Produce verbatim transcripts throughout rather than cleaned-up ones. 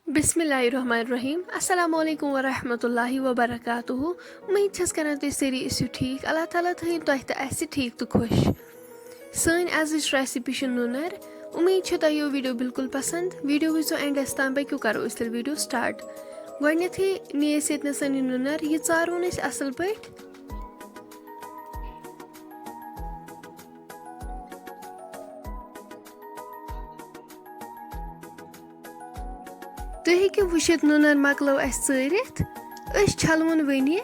بسم اللہ الرحمن الرحیم۔ السلام علیکم ورحمۃ اللہ وبرکاتہ۔ امید چھس کران تُہۍ سٲری ٲسِو ٹھیٖک۔ اللہ تعالیٰ تھٲیِن تۄہہِ تہٕ اَسہِ ٹھیٖک تہٕ خۄش۔ سٲنۍ أزِچ recipe چھِ نُنَر۔ امید چھِ تۄہہِ یہِ video بالکل پسند۔ Video وٕچھزیو endس تام، پٔکِو کرو أسۍ تیٚلہِ video start۔ گۄڈٕنیتھٕے نی أسۍ ییٚتہِ نَسَن یہِ نُنَر، یہِ ژارون أسۍ اَصٕل پٲٹھۍ۔ تُہۍ ہیٚکِو وٕچھِتھ، نُنَر مۄکلٲو اَسہِ ژٲرِتھ۔ أسۍ چھَلوُن وۄنۍ یہِ۔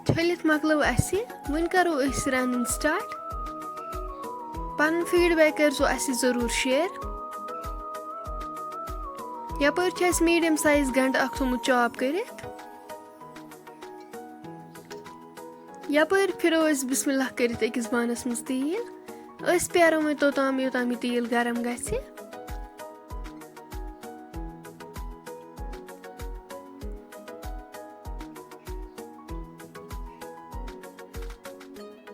چھٔلِتھ مۄکلٲو اَسہِ۔ وۄنۍ کَرو أسۍ رَنٕنۍ start۔ پَنُن feedback کٔرۍزیو اَسہِ ضروٗر share۔ یَپٲرۍ چھُ اَسہِ medium size گَنٛڈٕ اَکھ تھوٚمُت chop کٔرِتھ۔ یَپٲرۍ پھِرو أسۍ بسم اللہ کٔرِتھ أکِس بانَس منٛز تیٖل۔ أسۍ پیارو وۄنۍ توٚتام، یوٚتام یہِ تیٖل گرم گژھِ۔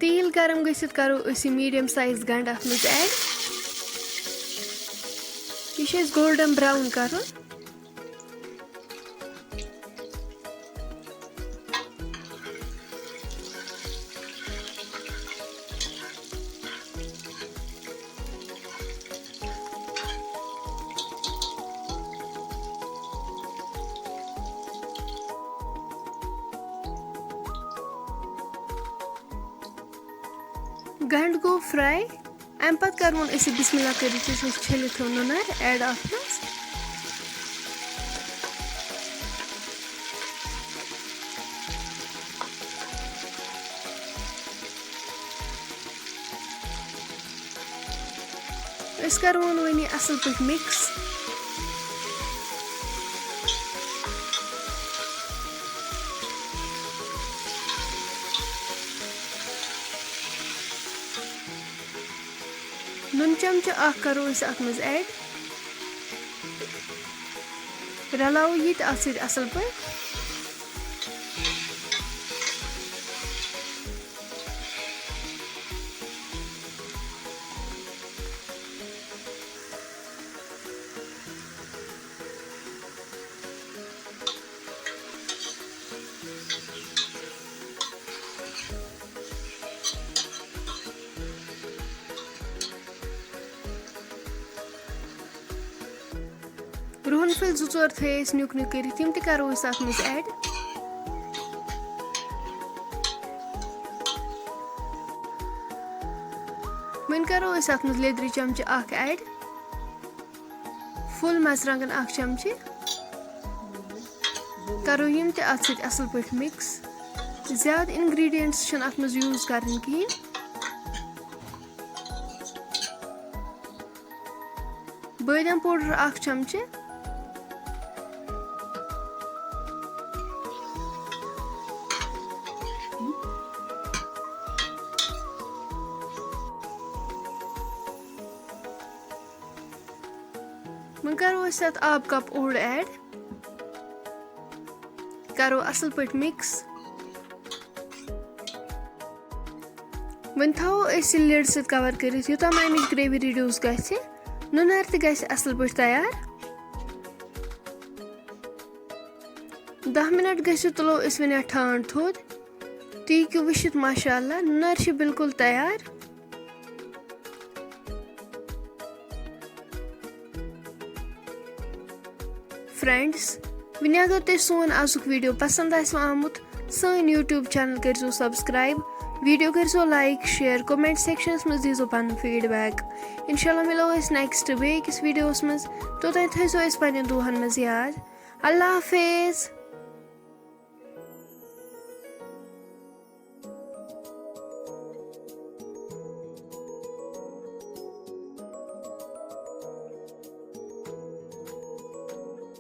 تیٖل گرم گٔژھِتھ کرو أسۍ یہِ medium size گنڈٕ اَتھ منٛز add۔ یہِ چھُ اَسہِ golden brown کرُن۔ گنڈٕ گوٚو fry۔ اَمہِ پَتہٕ کَرون أسۍ یہِ بسم اللہ کٔرِتھ، یُس اَسہِ چھٔلِتھ تھوٚو نُنَر، add اَتھ منٛز۔ أسۍ کَرون وۄنۍ یہِ اَصٕل پٲٹھۍ mix۔ نُن چمچہٕ اَکھ کَرو أسۍ اَتھ منٛز add۔ رَلاوو یہِ تہِ اَتھ سۭتۍ اَصٕل پٲٹھۍ۔ رُہن پھٔلۍ زٕ ژور تھٲے اَسہِ نیُک نیُک کٔرِتھ، تِم تہِ کَرو أسۍ اَتھ منٛز add۔ وۄنۍ کَرو أسۍ اَتھ منٛز لیٚدرِ چمچہٕ اَکھ add۔ Full مرژٕوانٛگن اکھ چمچہٕ۔ کرو یِم تہِ اتھ سۭتۍ اصل پٲٹھۍ mix۔ زیادٕ ingredients چھِنہٕ اتھ منٛز use کرٕنۍ کِہیٖنۍ۔ بٲدیان powder اکھ چمچہٕ۔ وۄنۍ کرو أسۍ اتھ آب cup اوٚڑ add۔ کرو اصل پٲٹھۍ mix۔ وۄنۍ تھاوو أسۍ یہِ lid سۭتۍ cover کٔرِتھ، یوٚتام امِچ gravy reduce گژھِ، نُنار تہِ گژھِ اصل پٲٹھۍ تیار۔ دَہ منٹ گٔژھِتھ تُلو أسۍ وۄنۍ اَتھ ٹھانٛڈ تھوٚد۔ تُہۍ ہیٚکِو وٕچھِتھ، ماشاء اللہ، نُنَر چھِ بالکل تیار۔ Friends، وۄنۍ اگر تۄہہِ سون آزُک video پسند آسِوٕ آمُت، سٲنۍ YouTube channel کٔرۍزیو subscribe، video کٔرۍزیو like، share، comment sectionس منٛز دیٖزیو پنُن feedback۔ انشاءاللہ مِلو أسۍ next بیٚیہِ أکِس videoس منٛز۔ توٚتام تھٲیزیو أسۍ پننٮ۪ن دُعاہن منٛز یاد۔ اللہ حافظ۔